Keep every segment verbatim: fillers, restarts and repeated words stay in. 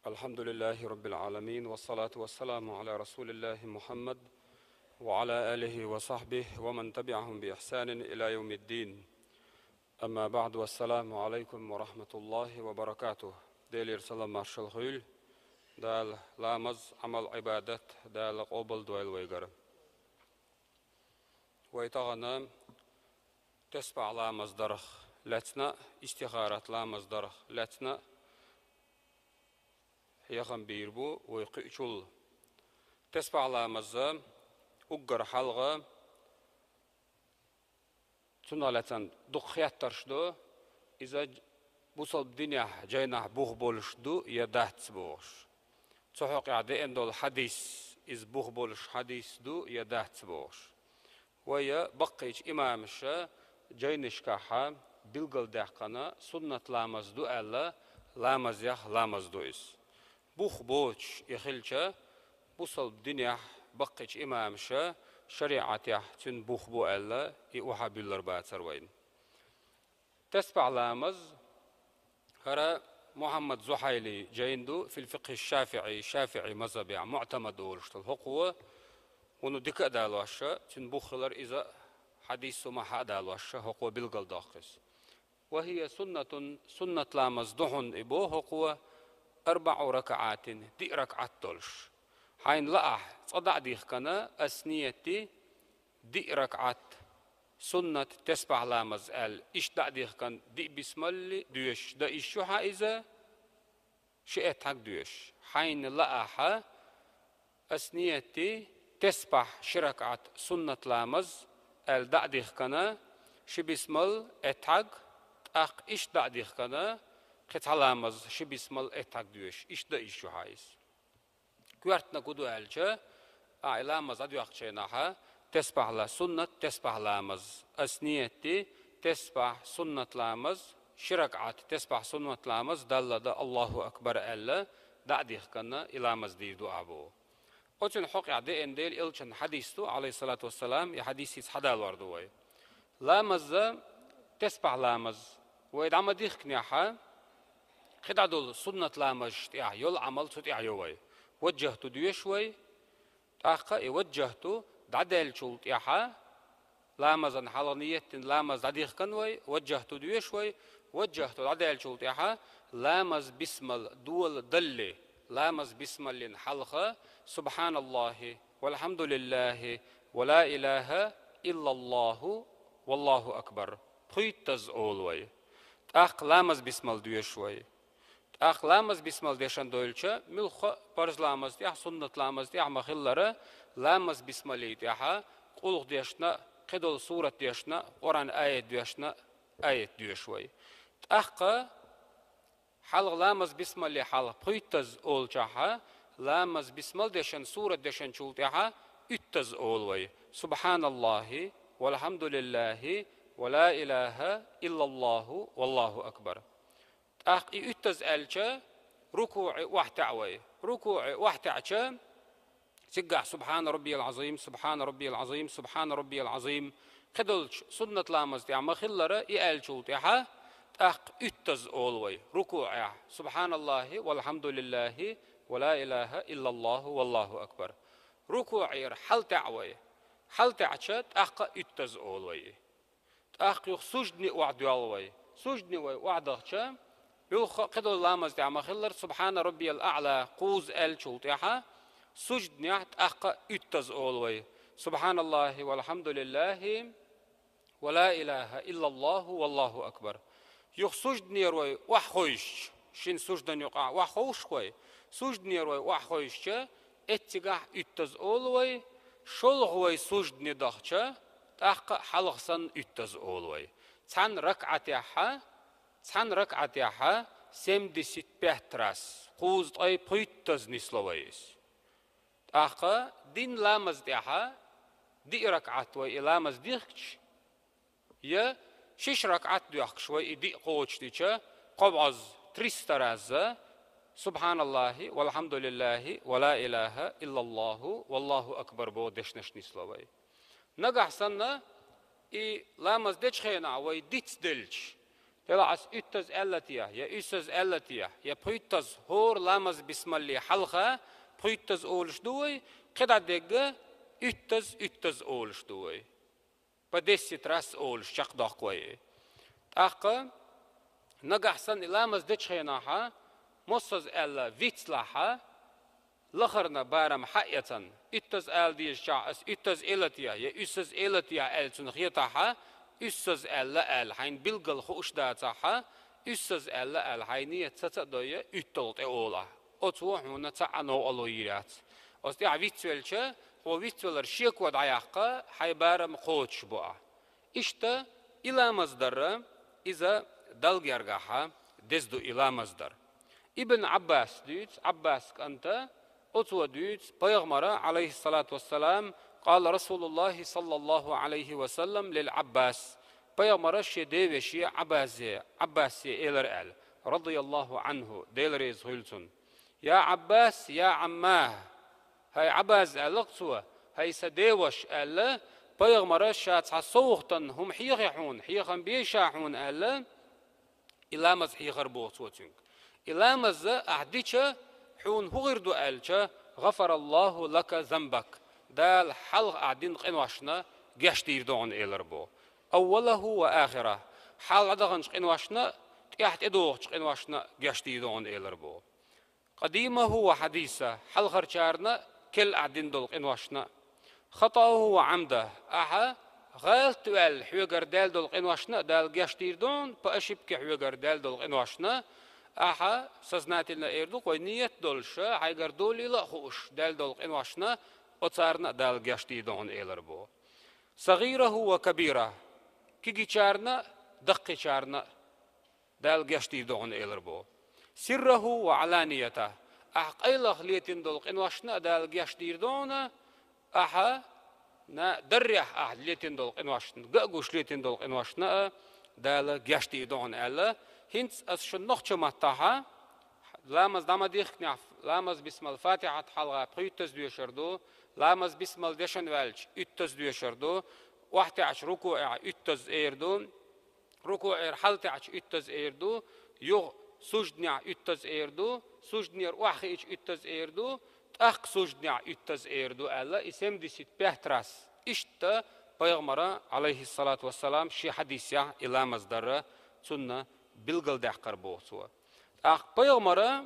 الحمد لله رب العالمين، والصلاة والسلام على رسول الله محمد وعلى آله وصحبه ومن تبعهم بإحسان إلى يوم الدين. أما بعد، والسلام عليكم ورحمة الله وبركاته. Делера салам маршал хуьлда. Дала ламаз, Ӏамал, Ӏибадат Дала къобалдойла вайгара. Вай тахана тесбахь ламаз дарах лаьцна, истихарат ламаз дарах лаьцна хьехам бийр бу вай кхуьучул. Тесбахь ламаз уггар хьалха, цунах лаьцна дукха хеттарш ду, иза бусалба динехь жайнахь бух болуш ду я дац бохуш. Цу хьокъехь деана долу хьадис, иза бух болуш хьадис ду я дац бохуш. Вай баккхийчу имамаша жайнашкахьа билгалдаьккхина, суннат ламаз ду аьлла, ламазех ламаз ду иза. Бух боцуш и хилча, бусалба динехь баккхийчу имамаша шариӀатехь цуьнан бух бу аьлла, и охьа буьллар бацара вайна. Тесбахь ламаз, хӀара Мухьаммад Зухьайли жайна ду, фил фикхи шафиӀи, шафиӀи мазхабехь муӀтамад олуш долу хӀокхо, вуно дика а далош, цуьнан бух хилар иза хьадис хӀума хьа а далош, хӀокхо билгалдоккху иза. Ва хия суннатун, суннат ламаз ду хьуна и боху хӀокхо, арбаӀу ракаӀатин, диъ ракаӀат долуш. Хьайна лаахь, цкъа дӀа а дихкана, ас нийят ди, диъ ракаӀат суннат тесбахь ламаз аьлла, иштта дӀа а дихкана, диъ бисмалли доьшуш дан йиш ю хьан иза, ши эттхьаг доьшуш. Хьайна лаахьа, ас нийят ди, тесбахь ши ракаӀат суннат ламаз аьлла дӀа а дихкана, ши бисмал эттхьаг, тӀаккха иштта дӀа а дихкана, кхин цхьа ламаз ши бисмал эттхьаг доьшуш, иштта дан йиш ю хьан иза. Коьртаниг хӀун ду аьлча, ахь и ламаз дӀадоьхкучу хенахьа, тесбахь ла-, суннат тесбахь ламаз. Ас нийят ди, тесбахь суннат ламаз, ши ракаӀат тесбахь суннат ламаз, Далла дан, Аллаху акбар аьлла, дӀа а дихкана, и ламаз дийр ду ахь боху. Оцуьнан хьокъехь деана дела элчан хьадис ду, Ӏалайхиссалату вассалам, и хьадис хӀинца хьадалор ду вай. Ламаза, тесбахь ламаз, вай дӀа ма дихкинехьа, кхидӀа долу суннат ламазаш тӀехь йолу Ӏамал цу тӀехь йо вай. Ваджжахьту доьшу вай, тӀаккха и ваджжахьту дӀадаьллачул тӀаьхьа, ламазан хьалха нийят дина ламаз дӀадихкан вай, ваджжахьту доьшу вай, ваджжахьту дӀадаьллачул тӀаьхьа, ламаз бисмал дола далле, ламаз бисмаллин хьалха, субхьаналлахи, валхьамдулиллахи, ва ла илаха иллаллаху, валлаху акбар. Пхуьйттаза олу вай. ТӀаккха ламаз бисмал доьшу вай. ТӀаккха ламаз бисмал дешан дойлча, муьлхха а парз ламаз тӀехь, суннат ламаз тӀехь ма-хиллара, ламаз бисмалли тӀехьа, къулхӀ дешна, кхидолу сурат дешна, Къуръан аят дешна, аят доьшу вай. ТӀаккха хьалха ламаз бисмалли хьалха пхуьйттаза олучохьа, ламаз бисмал дешан, сурат дешанчул тӀаьхьа уьттаза олу вай. Субханаллахи, валхьамдулиллахи, ва ла илаха иллаллаху, валлаху акбар. ТӀаккха и уьттаза аьлча, рукуӀе охьатаьӀа вай. РукуӀе охьатаьӀча, цигахь субхана раббиял Ӏазим, субхана раббиял Ӏазим, субхана раббиял Ӏазим, кхидолчу суннат ламаз тӀехь ма-хиллара, и аьллачул тӀаьхьа, тӀаккха уьттаза олу вай, рукуӀехь, субханаллахи, валхьамдулиллахи, ва ла илаха иллаллаху, валлаху акбар. РукуӀера хьалатаьӀа вай. ХьалатаьӀча, тӀаккха уьттаза олу вай. ТӀаккха юха суждане охьадоьллу вай. Суждане вай охьадахча, муьлхха а кхидолу ламаз тӀехь ма-хиллара, субхана раббиял аӀла кхузза аьллачул тӀаьхьа, сужданехь тӀаккха уьттаза олу вай. Субханаллахи, валхьамдулиллахи, ва ла илаха иллаллаху, валлаху акбар. Юха сужданера вай охьахевшича, шина суждан юкъахь охьаховшахь вай, сужданера вай охьахевшича, эццигахь уьттаза олу вай, шолгӀа вай суждане дахча, тӀаккха а хьалха санна уьттаза олу вай. Цхьана ракаӀатехьа, цхьана ракаӀатехьа семьдесят пять раз, кхузткъе пхуьйттаза нисло вай иза. ТӀаккха дин ламаз тӀехьа диъ ракаӀат вай и ламаз дихкича, я шиш ракаӀат доьхкуш вай и диъ кхочушдича, кхо бӀозза, триста разза, субханаллахи, валхьамдулиллахи, ва ла илаха иллаллаху, валлаху акбар боху дешнаш нисло вай. Нагахь санна, и ламаз дечу хенахь вай дицделча, Делахь ас уьттаз аьлла те, я уьссаз аьлла те, я пхуьйттаз, хӀора ламаз бисмалле хьалха пхуьйттаз олуш ду вай, кхидӀа дегга уьттаз, уьттаз олуш ду вай. По десять раз олуш чекхдоккху вай. ТӀаккха нагахь санна и ламаз дечу хенахьа, моссаза аьлла вицлахьа, лахарна барам хьаэцан, уьттаз ала дезачохь ас уьттаз эла те, я уьссаз эла те аьлла цунна хетахьа, уьссаз аьлла аьлла, хьайна билггал хууш дацахьа, уьссаз аьлла аьлла, хьайн нийят саца а дой, уьтталгӀа тӀе олахь. Оцо хьуна цхьа а новкъарло йийр яц. Оцу тӀехь вицвелча, хьо вицвелар шеко дӀаяккха, хьайн барам кхочуш бу ахь. Иштта и ламаз дар, иза Далла гергахьа деза ду и ламаз дар. Ибн Ӏаббас дуьйцу, Ӏаббас кӀанта, оцо дуьйцу, пайхамара, Ӏалайхиссалату вассалам, къала Расулуллахи саллаллаху Ӏалайхи ва саллам лил Ӏаббас, пайхамара шен девеше Ӏаббасе, Ӏаббасе элар аьлла, радияллаху Ӏанху, Дела реза хуьлу цунна. Я Ӏаббас, я Ӏаммах, хӀай Ӏаббас, аьлла-кх цо, хӀай сан деваш, аьлла, пайхамара ша цхьа совгӀатан хӀума хьехий хьуна, хьехам бей ша хьуна, аьлла, и ламаз хьехар боху цо цуьнга. И ламаз ахь дича, хьуна хӀун хир ду аьлча, гӀафараллаху лака занбак, Дала хьалха ахь дина къиношна гечдийр ду хьуна элар боху. Аввалаху ва ахирах, хьалха дӀадаханчу къиношна а, тӀаьхьа тӀедогӀучу къиношна а гечдийр ду хьуна элар боху. Къадимаху ва хьадиса, хьалхарчарна а, керла ахь дина долу къиношна а. ХатӀаху ва Ӏамда, ахьа гӀалат ваьлла хьоьгара даьлла долу къиношна а Дала гечдийр ду хьуна, по ошибке хьоьгара даьлла долу къиношна а, ахьа сознательно эр ду, кхой нийят долуш, хьайгара долийла а хууш даьлла долу къиношна а, оцарна а Дала гечдийр ду хьуна элар боху. СагӀираху ва кабирах, кегийчарна а, даккхийчарна а Дала гечдийр ду хьуна элар боху. Сирраху ва Ӏаланиятах, ахь къайлаха летина долу къиношна а Дала гечдийр ду хьуна, ахьа на даррехь ахь летина долу къиношна, ган а гуш летина долу къиношна а Дала гечдийр ду хьуна аьлла. ХӀинца ас шуна нохча маттахьа, ламаз дӀа ма дихкинехь, ламаз бисмал фатихьат хьалха пхуьйттаз доьшур ду, ламаз бисмал дешан ваьлча уьттаз доьшур ду, охьатаьӀча рукуӀехь уьттаз эр ду, рукуӀера хьалтаьӀча уьттаз эр ду, юха сужднехь уьттаз эр ду, сужднера охьахиъча уьттаз эр ду, тӀаккха сужднехь уьттаз эр ду аьлла, и семьдесят пять раз. Иштта пайхамара, Ӏалайхиссалату вассалам, шен хьадисехь и ламаз дар цунна билгалдаьккхар боху цо. ТӀаккха пайхамара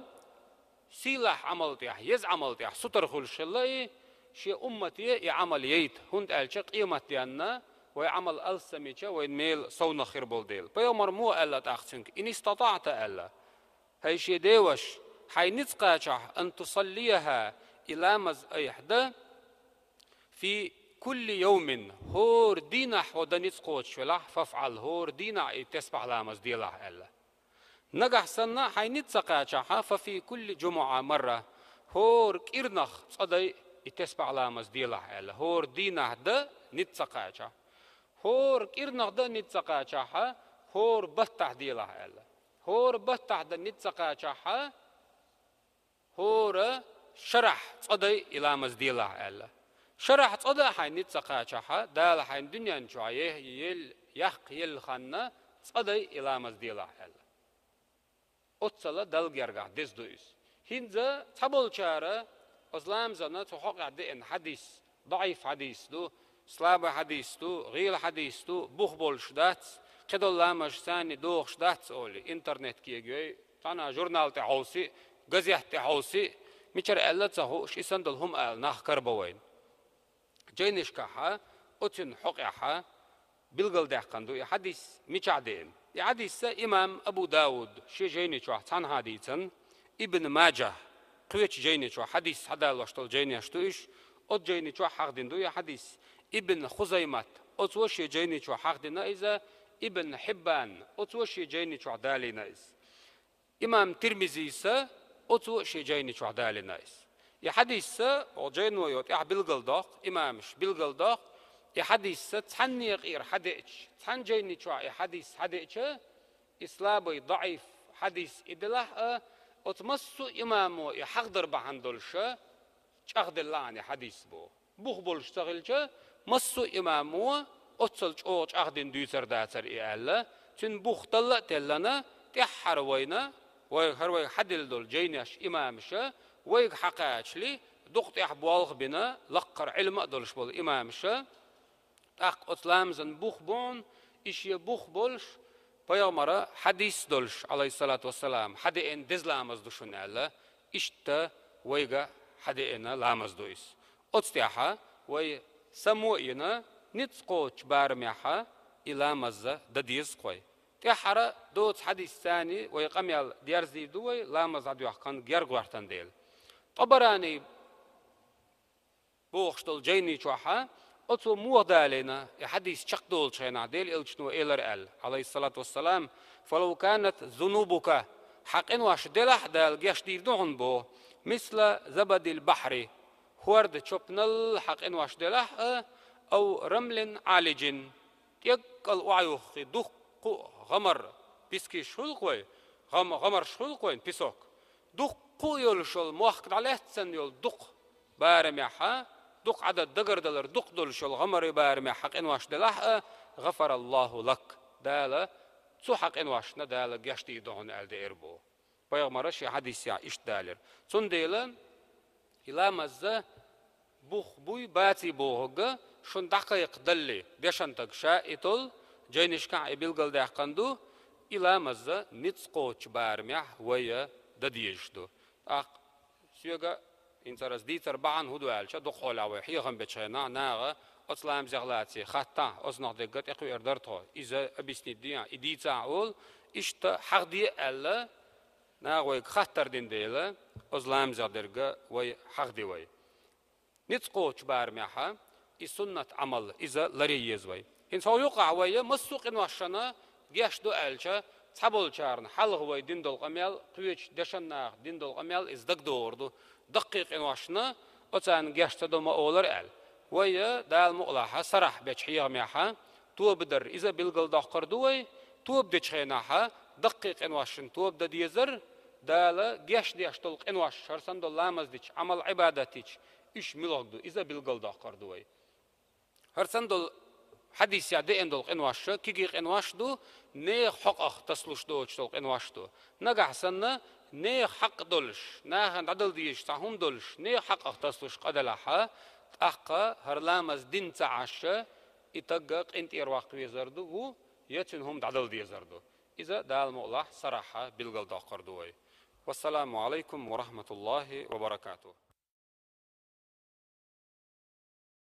сийлахь Ӏамал тӀехь, еза Ӏамал тӀехь сутара хуьлуш хилла и, шен уммате и Ӏамал яйта, хӀунда аьлча къематденна вай Ӏамал алссамича вайн мела совнах хир болу дела. Пайхамар муха аьлла тӀаккха цуьнга, ин истатаӀта аьлла, хӀай шен деваш, хьайн ницкъ кхачахь, ан тусаллияха, и ламаз айхьа дан, фи кулли йовмин, хӀора дийнахь хьо дан ницкъ кхочуш велахь, фафӀал, хӀора дийнахь и тесбахь ламаз делахь аьлла. Нагахь санна хьайн ницкъ ца кхачахьа, фа фи кулли жумуӀа марра, хӀора кӀирнах цкъа дай и тесбахь ламаз делахь аьлла. ХӀора дийнахь дан ницкъ ца кхачахь. ХӀора кӀирнах дан ницкъ ца кхачахьа, хӀора баттахь делахь аьлла. ХӀора баттахь дан ницкъ ца кхачахьа, хӀора шарахь цкъа дай и ламаз делахь аьлла. Шарахь цкъа дан хьайн ницкъ ца кхачахьа, Дала хьайн дуьнен чохь е-, ел-, яккха елла ханна цкъа дай и ламаз делахь аьлла. Оццала Далла гергахь деза ду иза. ХӀинца цхьаболчара оцу ламазана цу хьокъехь деана хьадис, даӀиф хьадис ду, слабый хьадис ду, гӀийла хьадис ду, бух болуш дац, кхидолу ламазаш санна догӀуш дац олий, интернет кегайой, цхьана журнал тӀе хьовсий, газет тӀе хьовсий, мичара аьлла а ца хууш, и санна долу хӀума ала нах карабо вайна. Жайнашкахьа, оцуьнан хьокъехьа билгалдаьккхина ду и хьадис мичахь деана. И хьадисса имам Абу Дауд шен жайни чохь цхьанхьа дийцина, Ибн Маджахь кхечу жайни чохь хьадис схьадалош долу жайнеш ду уьш, оцу жайни чохь хьахдина ду и хьадис. Ибн Хузаймат, оцо шен жайни чохь хьахдина иза, Ибн Хьиббан, оцо шен жайни чохь далийна иза. Имам Тирмизийса оцо а шен жайни чохь далийна иза. И хьадисса, оха жайно йо тӀехь билгалдоккху, имамаш билгалдоккху, и хьадисса цхьанне къера хьадеача, цхьана жайни чохь и хьадис хьадеача, и слабый, даӀиф хьадис и делахь а, оцу массо а имамо и хьахдар бахьана долуша чӀагӀделла ахьана и хьадис боху. Бух болуш ца хилча, массо а имамо оццал чӀогӀа чӀагӀдина дуьйцур дацара и аьлла, Цуьнан бух талла а теллана, тӀаьххьара вайна, вай, хӀара вайга хьаделла долу жайнаш имамаша, вайга хьакхачале, дукха тӀехь болх а бина, лаккхара Ӏилма а долуш болу имамаша, тӀаккха оцу ламазан бух бу хьуна, и шен бух болуш, пайхамара хьадис а долуш, Ӏалайхиссалату вассалам, хьадеана деза ламаз ду шуна аьлла, иштта вайга хьадеана ламаз ду иза. Оцу тӀехь вай само а йина, ницкъ кхочучу барамехь и ламаз дан деза-кх вай. ТӀаьххьара доцу хьадисца вай къамел дерзийр ду вай, ламаз дӀадоьхкан герга гӀоьртан дела. ТӀабарани бохуш долу жайни чохь, оцо муха далийна, и хьадис чекхдолучу хенахь Делан Элчано элира аьлла, Ӏалайхиссалату вассалам: «Фалав канат зунубука», хьан къинош делахь а Дала гечдийр ду хьуна боху, «мисла забадил бахьри», хӀорда чопаналла хьан къинош делахь а, «ав рамлин Ӏалиджин», тӀеккъал охьаюххе, дуккха а гӀамар, пискиш хуьлу-кх вай, гӀам-, гӀамарш хуьлу-кх вайн, песок. Дуккха а йолуш йолу, мохк дӀалаьцна йолу дукха барамехь, дукха Ӏадад дагардалар дукха долуш йолу гӀамарийн барамехь хьан къинош делахь а, «гӀафараллаху лак», Дала, цу хьан къиношна Дала гечдийр ду хьуна аьлла деара боху. Пайхамара шен хьадисехь иштта далийра. Цундела и ламаза бух буй, баций бохург шуна дӀакхайкхадалале, дешан стаг ша и толу, жайнашкахь и билгалдаьккхина ду, и ламаз ницкъ кхочучу барамехь вай дан дезаш ду. ТӀаккха соьга хӀинца аса дийцар бахьана хӀун ду аьлча, дукха хьолахь вай хьехам бечу хенахь, наха оцу ламазех лаций хаттахь, оцунах дерг тӀекхуьур дара тхо, иза объяснить дехьа, и дийцахь олу, иштта хьахде аьлла, наха вайга хаттар дина дела, оцу ламазех дерг вай хьахде вай. Ницкъ кхочучу барамехь и суннат Ӏамал, иза ларъян еза вай. ХӀинца хьо юкъахь вай массо а къиношна геч до аьлча, цхьаболчарна хьалха вай дина долу къамел, кхечу дешан наха дина долу къамел иза дагадогӀур ду. Даккхий къиношна оцарна геч ца до ма олура аьлла. Вай, Дала мукъалахь, сарахь бечу хьехамехь тоба дар, иза билгалдоккхур ду вай, тоба дечу хенахь даккхий къиношна тоба дан дезар, Дала геч деш долу къинош, хӀара санна долу ламаз дича, Ӏамал-Ӏибадат дича, уьш муьлха ду, иза билгалдоккхур ду вай. ХӀара санна долу хьадисехь деана долу къинош кегий къинош ду, нехан хьокъах тасалуш доцуш долу къинош ду. Нагахь санна нехан хьакъ долуш, нахана дӀадала дезаш цхьа хӀума долуш, нехан хьакъах тасалуш къа делахь, тӀаккха хӀара ламаз дина ца Ӏаш, и стаг къинтӀера ваккха везар ду, ву, я цуьнан хӀума дӀадала дезар ду. Иза, Дала мукъалахь, сарахь билгалдоккхур ду вай. Вассаламу алайкум ва рахматуллахи ва баракатух.